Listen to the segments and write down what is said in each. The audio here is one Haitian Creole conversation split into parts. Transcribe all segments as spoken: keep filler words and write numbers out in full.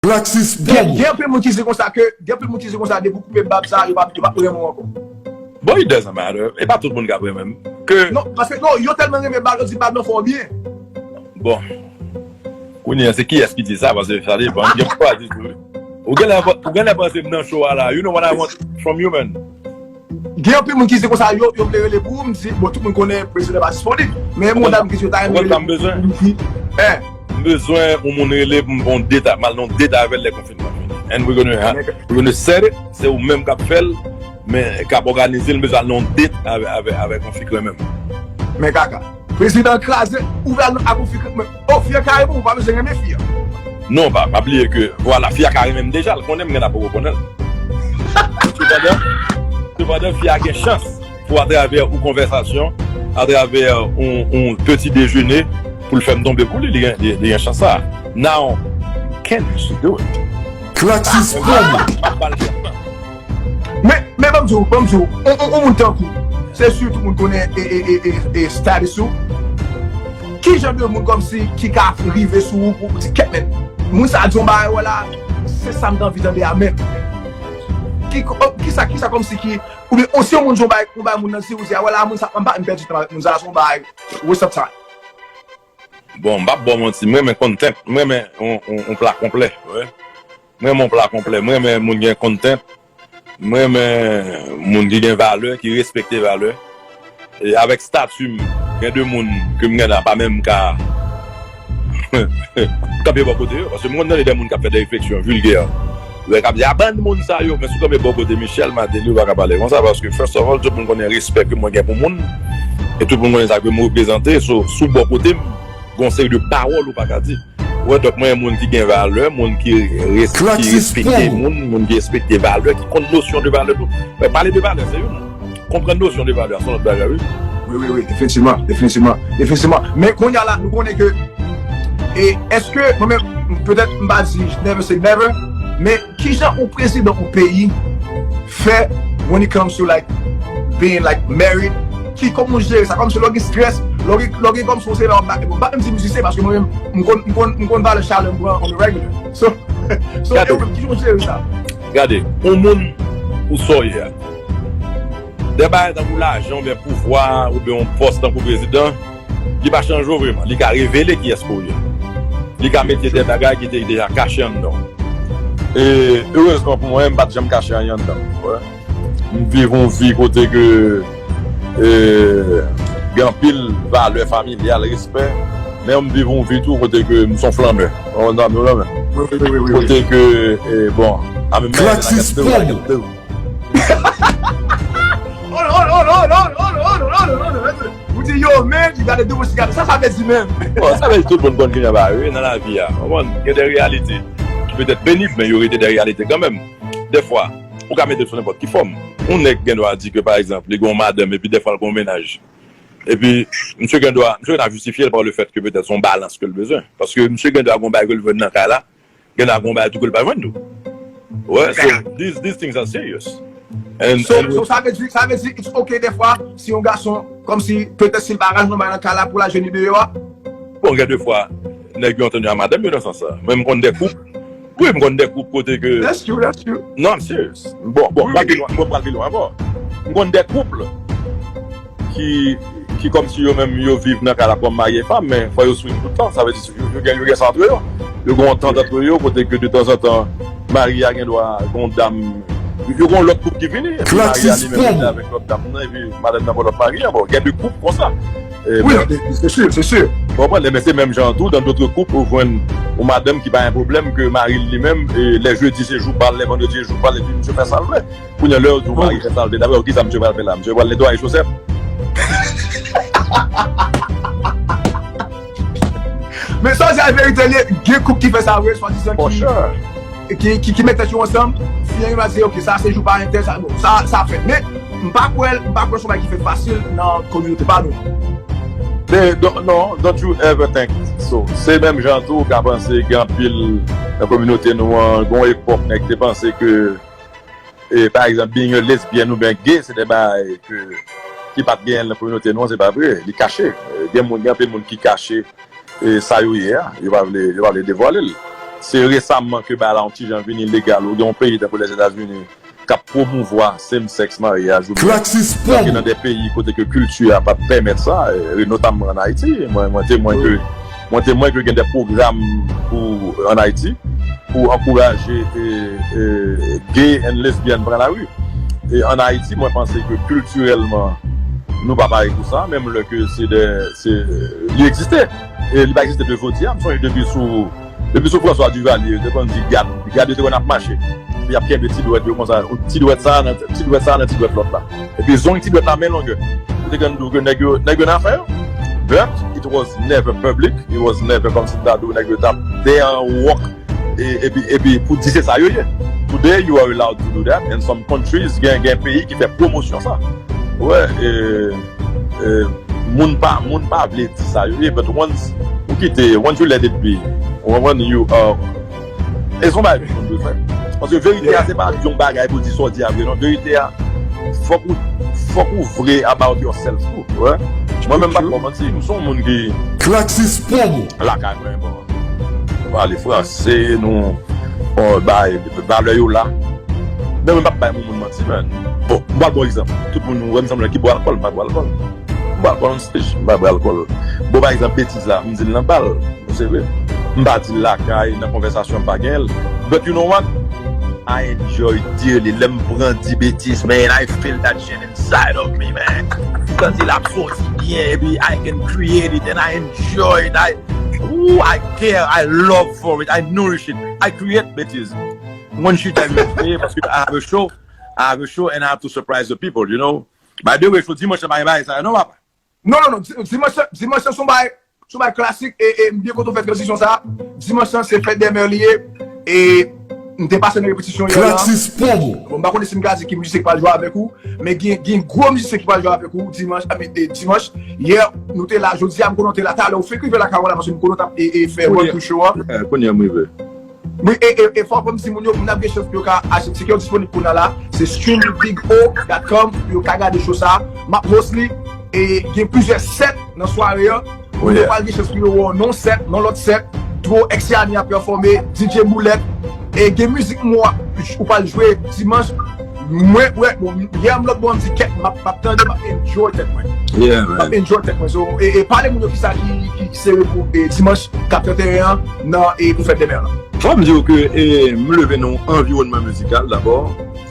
Gen gen anpil moun ki di konsa ke, gen anpil moun ki di konsa, depi w koupe bab sa, yo p ap, yo p ap renmen w ankò. Bon, it doesn't matter. E pa tout moun k ap renmen m. Ke non, paske non, yo tèlman renmen bab, yo di bab lan fè w byen. Bon. Kounye a, se kiyès ki di sa? Paske sa depann. Gen pwa di tou. Ou genlè, ou genlè panse m nan show a la. You know what I want from you, man. Gen anpil moun ki di konsa, yo, yo vle rele pou ou, m di, bon, tout moun konnen prezidan pa disponib. Men yon dam ki di yo ta renmen rele pou ou, m di, eh. M bezwen yon moun rele pou m fè yon date, m al nan yon date avè l lè konfinman fini. And we're gonna, ha- we're gonna set it. Se ou menm k ap fè l, men k ap òganize l, m bezwen al nan yon date avè, avè, avèk yon fi k renmen m. Men kaka. Prezidan kraze, ouvè l ak yon fi k renmen. Oh, fi a ka renmen w, ou pa bezwen renmen fi a. Non, pa, pa bliye ke, vwala, fi a ka renmen m deja, l konnen m, men l poko konnen l. Sepandan, sepandan, fi a gen chans pou, atravè yon konvèsasyon, atravè yon, yon peti dejene, pou l fè m tonbe pou li, li gen, li, li gen chans sa. Now, can she do it? Klaxis Promo. M ap ba l chans lan. Men, men ban m di w, ban m di w, on, on, on moun tankou w, se si tout moun konnen e, e, e, e, e status ou. Ki jan de moun kòmsi ki ka rive sou ou pou, pou di kèt men, moun sa a di yon bagay wè la, se sa m t anvi tande a men. Ki, ki sa, ki sa kòmsi ki, oubyen osi yon moun di yon bagay, yon bagay moun nan di, ou di a wè la, moun sa, m pa, m pèdi tan avèk moun sa, se yon bagay waste of time. Bon, m p ap ba w manti, m renmen content, m renmen yon, yon, yon pla konplè, wi. M renmen yon pla konplè, m renmen moun gen content, m renmen moun ki gen valè, ki respekte valè. E avèk stati m, gen de moun ke m gen la pa menm ka kanpe bò kote yo, paske m konn tande de moun k ap fè de refleksyon vilgè. Lè k ap di, a bann moun sa yo, men si w kanpe bò kote Michel Martelly, ou pa ka pale konsa, paske first of all, tout moun konnen respè ke mwen gen pou moun, e tout moun konnen sa ke m reprezante, so, sou bò kote m, gen yon seri de pawòl ou pa ka di. Wè, donk, mwen, moun ki gen valè, moun ki res-, ki respekte moun, moun ki respekte valè, ki konn nosyon de valè tou. Wè, pale de valè, se youn. Konprann nosyon de valè, se yon lòt bagay, wi. Wi, wi, wi, definitivman, definitivman, definitivman. Men kounye a la, nou konnen ke, e, èske, mwen menm, petèt, m pa di never say never, men kijan yon prezidan yon peyi fè when it comes to, like, being, like, married, ki kòman w jere sa, kòmsi lè w gen strès, lè w gen, lè w gen kòmsi w se la, w ap bat, m pa menm di mizisyen, paske mwen menm, m konn, m konn, m konn valè chalè m pran on the regular. So, so, e ou menm, kijan w jere sa? Gade, yon moun ou sa w ye a. De bagay tankou lajan oubyen pouvwa oubyen yon pòs tankou prezidan, li pa chanje w vreman. Li ka revele kiyès ke w ye. Li ka mete de bagay ki te deja kache anndan w. E erezman pou mwen, m pa t janm kache anyen anndan m. Wè. M viv yon vi kote ke, e, gen anpil valè familyal, respè. Men m viv yon vi tou kote ke m se yon flanbè. Ou konprann sa m di w la, men? Wi, wi, wi, wi, wi. Kote ke, e, bon, I'm a man and I can do what I can do. Hold on, hold on, hold on. Ou di yo, men, li gade double six gade. Sa sa vle di menm? Bon, sa vle di tout moun konn ki jan bagay yo ye nan lavi a. Ou konprann? Gen de reyalite ki petèt penib, men yo rete de reyalite kanmenm. Dèfwa, ou ka mete l sou nenpòt ki fòm. Yon nèg gen dwa di ke, pa egzanp, li gen yon madanm, epi dèfwa l gen yon mennaj. Epi, misye gen dwa, misye gen dwa jistifye l pa le fèt ke petèt se yon balans ke l bezwen. Paske misye gen dwa gen yon bagay ke l vle nan kay la, gen dwa gen yon bagay tou ke l pa jwenn tou. Wè, so, these, these things are serious. And, so, and so, sa vle di, sa vle di, it's okay dèfwa, si yon gason, kòmsi, petèt si l pa ka jwenn yon bagay nan kay la pou l al jwenn li deyò a? Bon, gen de fwa, nèg yo antann yo a madanm yo nan sans sa. Mwen, m konn de koup, wi, m konn de koup kote ke... That's true, that's true. Non, I'm serious. Bon, bon, m pral pi lwen, m pral pi lwen ankò. M konn de koup ki, ki kòmsi yo menm yo viv nan kay la kòm mari e fanm, men fò yo swing tout tan. Sa vle di yo, yo gen, yo gen sa antre yo. Yo gen yon antant antre yo, kote ke de tanzantan, mari a gen dwa gen yon dam, yo gen yon lòt koup ki vini, epi mari a li menm rete avèk lòt dam nan, epi madanm nan pran lòt mari a. Bon, gen de koup konsa. E, wi, men, se si, se si. Ou konprann? Men se menm jan tou, dans d'autres couples, ou jwenn yon madanm ki pa gen pwoblèm ke mari l li menm, e, lè jedi se jou pa l, lè vandredi se jou pa l, epi misye fè sa l vle. Kounye a, lè yo di w mari fè sa l vle, dapre w, kisa misye pral fè la? Misye pral netwaye chosèt? Men sa w di a verite l ye, gen koup ki fè sa vre, swadizan ki, ki, ki, ki met tèt yo ansanm, fi an va di, ok, sa se jou pa entèl, sa, bon, sa, sa fèt. Men, m pa kwè, m pa kwè se yon bagay ki fèt fasil nan kominote pa nou. Men, don't, non, don't you ever think so. Se menm jan tou ou ka panse gen anpil nan kominote nou an, gen yon epòk nèg te panse ke, e, pa egzanp, being a lesbian oubyen gay, se de bagay ke, ki pa t genyen nan kominote nou an, se pa vre. Li kache. E, gen moun, gen anpil moun ki kache, e, sa yo ye a. Yo pa vle, yo pa vle devwale l. Se resaman ke bagay la yon ti jan vini legal. Ou gen yon peyi tankou Lèzetazini k ap pwomouvwa same sex maryaj ou byen Klaxis rantre nan Promo. De peyi kote ke kilti a pa t pèmèt sa, e, notamman ann Ayiti. Mwen, mwen temwen ke mwen temwen ke gen de pwogram pou ann Ayiti pou ankouraje e, e, gay and lesbian pran lari. E ann Ayiti, mwen panse ke kiltirèlman, nou pa pare pou sa, menm lè ke se de, se, li egziste. E li pa egziste de jodi a, m sonje depi sou, depi sou François Duvalier, yo te konn di gad, gad yo te konn ap mache. Epi y ap kenbe ti dwèt yo konsa, ti dwèt sa nan ti dwèt sa nan ti dwèt lòt la. Epi zong ti dwèt la men longè. Yo te konn di w ke nèg yo, nèg yo nan afè yo. But it was never public, it was never kòmsi m ta di w nèg yo t ap dèyè yon wòk e, epi, epi pou di se sa yo ye. Today you are allowed to do that and some countries, gen, gen peyi ki fè pwomosyon sa. Wè, e, e, moun pa, moun pa vle di sa yo ye, but once ou kite, once you let it be, when you, uh, e se yon bagay tout moun dwe fè. Paske verite a se pa yon bagay pou di sa w di a vre non. Verite a, fòk ou, fòk ou vre about yourself tou. Wè. Mwen menm m p ap ba w manti, m se yon moun ki Klaxis Promo. Lakay mwen, bon, nou pale franse, nou, bon, bay, valè yo la. Men mwen p ap bay moun, moun manti, man. Bon, m pral ba w egzanp. Tout moun wè m sanble ki bwè alkòl, m pa bwè alkòl. M pa pran stage, m pa bwè alkòl. Bon, pa egzanp, betiz la, m di l nan bal, se vre. M pa di l lakay, nan konvèsasyon, m pa genyen l. But you know what? I enjoy dearly. Lè m pran di betiz, man, I feel that shit inside of me, man. Santi l ap soti byen, epi I can create it, and I enjoy it. I, ooh, I care, I love for it, I nourish it. I create betiz. Mwen chita, mwen fè, paske I have a show, I have a show, and I have to surprise the people, you know? By the way, show dimanch la, bay, bay, sa, non, papa? Non, non, non, di- dimanch, dimanch, se yon bay, se yon bay klasik, e, e m byen kontan fè tranzisyon sa. Dimanch, se fèt dè mè li ye, e m te pase nan repetisyon yè la. Klaxis Promo. Bon, m pa konnen si m ka di ki mizik pral jwe avèk ou, men gen, gen gwo mizisyen ki pral jwe avèk ou dimanch, a, e, dimanch. Yè, nou te la, jodi a, m konnen w te la, talè, ou fenk rive lakay ou la, paske m konnen w t ap, e, e, fè run pou show an. Eh, kounye a m rive. Wi, e, e, e fò pou m di moun yo, moun ap gen chans pou yo ka achte tiket yo disponib kounye a la. Se stream big o dot com pou yo ka gade show sa. M ap host li. E gen plizyè sèt nan sware an. Moun yo pral gen chans pou yo wè yon sèt, yon lòt sèt. Duo X Yane ap pèfòme, D J Boulèt. E gen mizik mwen ou pral jwe dimanch. Mwen, wè, bon, yè m lòt bò, m di kèt, m ap, m ap tande, m ap enjoy tèt mwen. M ap enjoy tèt mwen. So, e, e pale moun yo kisa ki, ki, ki sere pou e, dimanch k ap trannteyen an nan e pou fèt dè mè lan. Fò m di w ke e, m leve nan yon anviwònman mizikal dabò.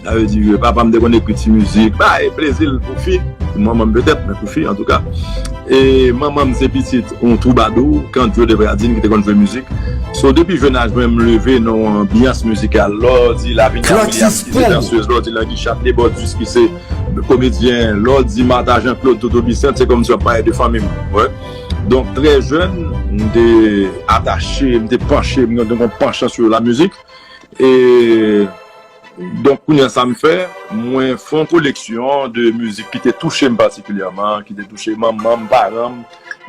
Sa vle di ke papa m te konn ekri ti mizik, bay plezi l pou fi, pou manman m petèt, men pou fi antouka. E manman m se pitit yon twoubadou, Kandjo Depradin ki te konn jwe mizik. So depi jennaj mwen, m leve nan yon anbyans mizikal. Lè w di Lavinia Williams ki se dansez, lè w di Langy Châtelet, Bòdis ki se komedyen, lè w di Martha Jean Claude, Toto Bissainthe, se kòmsi w ap pale de fanmi m. Wè. Donk trè jèn, m te atache, m te panche, m te gen yon panchan sou la mizik. E donk kounye a sa m fè, mwen fè yon koleksyon de mizik ki te touche m patikilyèman, ki te touche manman m, paran m,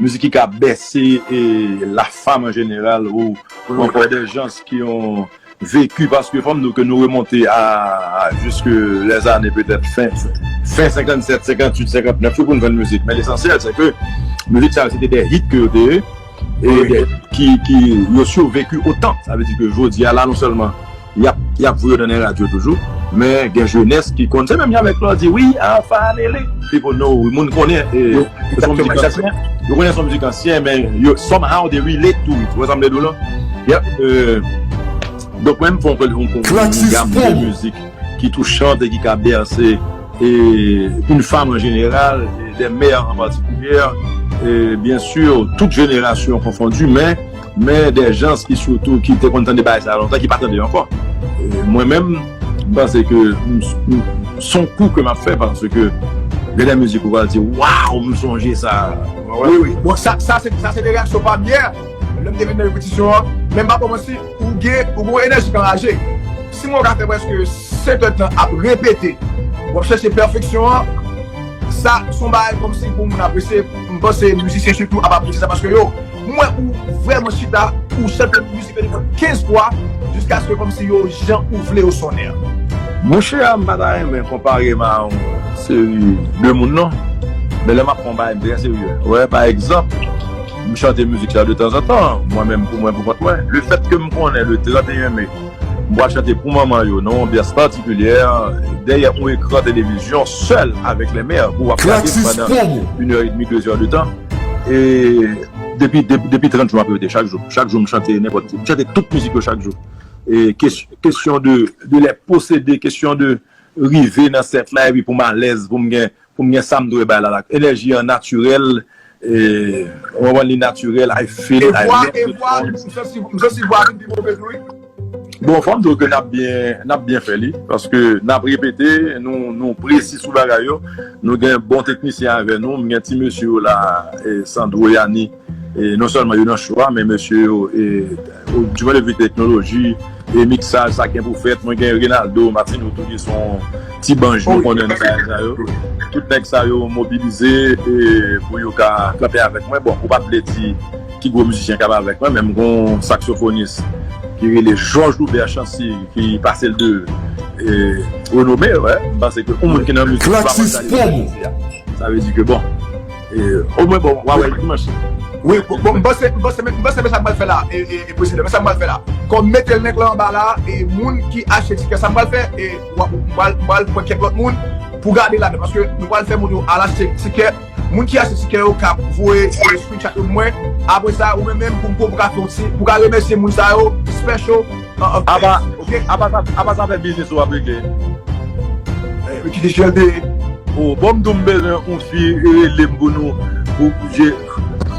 mizik ki ka bèse e la fam an jeneral ou ankò de jan ki yon veki, paske fò m di w ke nou remonte a, a jiske lèzane petèt fen, fen senkannsèt, senkantuit, senkantnèf wi pou n jwenn mizik. Men lesansyèl se ke mizik sa yo se te de hit ke yo te ye, e de, ki, ki yo survécu au temps. Sa vle di ke jodi a la non sèlman y ap, y ap voye yo nan radyo toujou, men gen jenès ki konn, se menm jan avèk lè w di wi, a Fanele. People know, moun konnen e, se yon mizik ansyen. Yo konnen se yon mizik ansyen, men yo, somehow they relate to it. Ou wè sa m vle di w lan? Yep. Donk mwen m fè yon, yon, yon gam de mizik ki touchante, ki ka bèse e une femme en général, des mères en particulier, e byen si, tout jenerasyon konfondi, men men de jan ki sitou ki te konn tande bagay sa lontan ki pa tande ankò. E mwen menm, m panse ke m, m, se yon kou ke m ap fè paske gen de mizik ou pral di waw, m sonje sa. Wi, wi. Bon, sa, sa se, sa se te reyaksyon pa m yè. Lè m te vin nan repetisyon an, men m pa kòmanse, ou gen, ou gen yon enèji k anraje. Si mwen ka fè prèske sèt èdtan ap repete, w ap chèche pèfeksyon an, sa se yon bagay kòmsi pou moun apresye. M panse mizisyen sitou ap apresye sa paske yo, m wè ou vrèman chita, ou chante mizik yo kenz fwa jiskaske kòmsi yo jan ou vle yo sonnen an. Monchè, m pa ta renmen konpare m a yon seri de moun non. Men lè m ap fè yon bagay, m trè serye. Wè, pa egzanp, M chante mizik sa de tanzantan, mwen menm pou mwen, pou kont mwen. Lefètke m konnen le trannteyen me, m pral chante pou manman yo nan yon anbyans patikilyè, dèyè yon ekran televizyon, sèl avèk lè mè, pou w ap gade m pandan inè edmi, dezè de tan. E depi, depi, depi trant jou m ap repete chak jou. Chak jou m chante nenpòt ki. M chante tout mizik yo chak jou. E kes-, kesyon de, de lè posede, kesyon de rive nan sèt la, epi pou m alèz, pou m gen, pou m gen sa m dwe bay la, la. Enèji an natirèl, e, ou konprann, li natirèl, I feel it, I vwa, love e the vwa, tone. M santi, m santi vwa vin pi move tou, wi. Bon, fò m di w ke n ap byen, n ap byen fè li, paske n ap repete, nou, nou presi sou bagay yo, nou gen bon teknisyen avè nou, m gen ti mesye yo la, e, Sandro, Yani, e, non sèlman yo nan cho a, men mesye yo, e, o, du point de vue teknoloji, e miksaj, sa gen pou fèt. Mwen gen Renaldo Martino tou ki se yon ti banj nou konnen nan bagay sa yo. Tout nèg sa yo mobilize, e, pou yo ka kanpe avèk mwen. Bon, ou pa t vle di ki gwo mizisyen k ap avèk mwen, men m gon saksofonis ki rele Georges Loubert Chancy, ki pase l de, e, renome, wè. M panse ke yon moun ki nan mizik pa mande ale nan mizik la. Sa vle di ke, bon, e, omwen, bon, w a wè l dimanch. Wi, bon, bon, m panse, m panse, m panse men sa m pral fè la, e, e, e, prezidan, men sa m pral fè la. Kòm mete l nèg la anba la, e moun ki achte tikè, sa m pral fè, e, m pral, m pral pran kèk lòt moun pou gade ladan, paske nou pral fè moun yo al achte tikè. Moun ki achte tikè yo ka voye, e, screenshot yo mwen. Apre sa, ou menm menm pou, pou, pou ka fè yon ti, pou ka remèsye moun sa yo, special, uh, uh, thanks, ok? Apa, apa sa, apa sa fè biznis ou ap regle? Eh, men ki de jan de. O, bon, m di w m bezwen yon fi rele m pou nou, pou, pou je,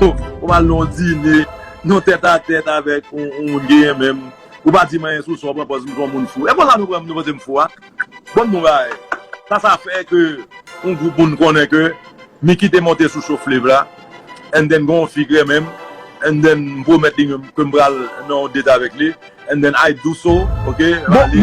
ou pral nan yon dine, nan tèt a tèt avèk yon, yon moun genyen menm. Ou pa di m anyen sou sa, w pran pòz m se yon moun fou. E konsa nou pran m, nou panse m fou a? Bon, bon bagay. Sa, sa fè ke yon gwoup moun konnen ke Mickey te monte sou show Flav la, and then gon yon fi k renmen m, and then m pwomèt li menm ke m pral nan yon date avèk li, and then I do so, ok? Bon,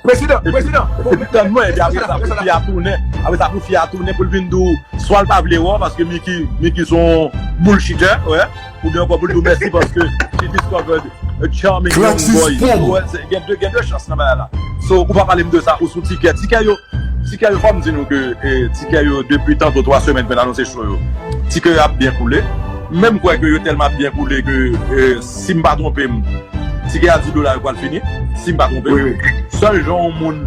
prezidan, prezidan, bon, epi tann mwen, epi apre sa, pou fi a tounen, apre sa, pou fi a tounen, pou l vin di w, swa l pa vle wè w, paske Mickey, Mickey se yon bullshitter, wè, oubyen ankò pou l di w mèsi paske she discovered a charming young boy. Wè, se, gen de, gen de chans nan bagay la. So, ou pa pale m de sa, ou sou tikè. Tikè yo, Tikè yo, fò m di nou ke, e, tikè yo, depi tanto twa semèn ke n anonse show yo, tikè yo ap byen koule. Men m kwè ke yo tèlman ap byen koule ke, e, si m pa twonpe m, tikè a dis dola yo pral fini, si m pa twonpe m. Wi, wi. Sèl jan yon moun,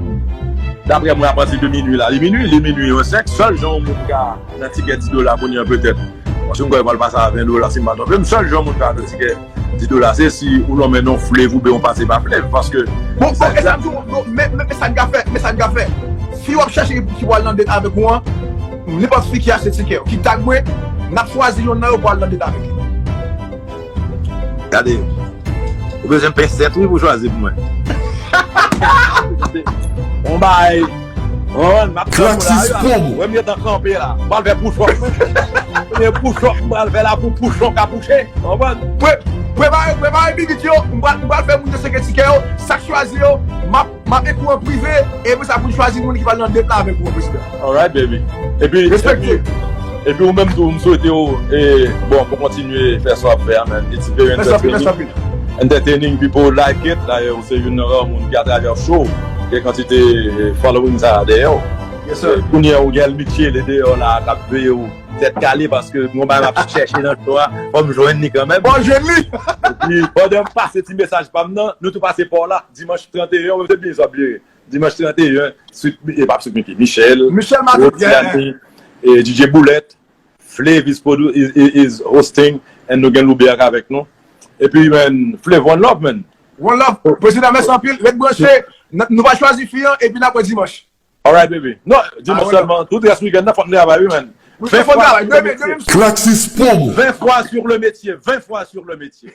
daprè mwen, apati de minui la, li minui, li minui yon senk, sèl jan yon moun ka nan tikè dis dola kounye a petèt. Paske m kwè yo pral pase a ven dola, si m pa twonpe m. Sèl jan yon moun ka nan tikè dis dola, se si ou nonmen non Flav oubyen ou pase pa Flav, paske... Bon, bon, e sa m di w, bon, men, men, men sa n ka fè, men sa n ka fè. Fi w ap chèche ki, ki pral nan date avèk ou an, nenpòt fi ki achte tikè, ki tag mwen, n ap chwazi yonn nan yo pou al nan date avèk li. Gade, ou bezwen pensèt, wi, pou chwazi pou mwen. Bon bagay. Bon, m ap tann ou la, wi. Wè m gentan kanpe la. M pral fè push up. Premye push up m pral fè la pou push up ka pouche. Konprann? Pre-, prepare, prepare minit yo. M pral, m pral fè moun yo seke tikè yo. Sa k chwazi yo, m ap, m ap ekri w an prive. E apre sa, pou n chwazi moun ki pral nan date la avèk ou, prezidan. Alright, baby. Epi, epi, epi ou menm tou, m swete w, e, bon, pou kontinye fè sa w ap fè a, man. It's very entertaining. Entertaining, people like it. Dayè, ou se youn nan ra moun ki atravè show gen kantite, e, following sa a dèyè w. Yes, sir. E, kounye a, ou gen Michele deyò la k ap veye w tèt kale, paske mwen, m ap chèche nan show a, fò m jwenn li kanmenm. Bon, jwenn li. Epi, pandan m pase ti mesaj pa m nan, nou tou pase pa w la, dimanch trannteyen, mwen se byen sa byen. Dimanch trannteyen, Sweet, e pa Sweet Mickey, Michel, Michel Martin, Rosiane, e D J Boulèt, Flav is, produ-, is, is, is hosting, and nou gen Loubert avèk nou. Epi, man, Flav, one love, man. One love. Prezidan, mèsi anpil. Ret branche. N-, nou va chwazi fi an, epi n ap wè dimanch. Alright, baby. Non, dimanch sèlman. Tout rès weekend nan, fò n travay, wi, man. Ven fwa sur le métier. Klaxis Promo. Ven fwa sur le métier. Ven fwa sur le métier.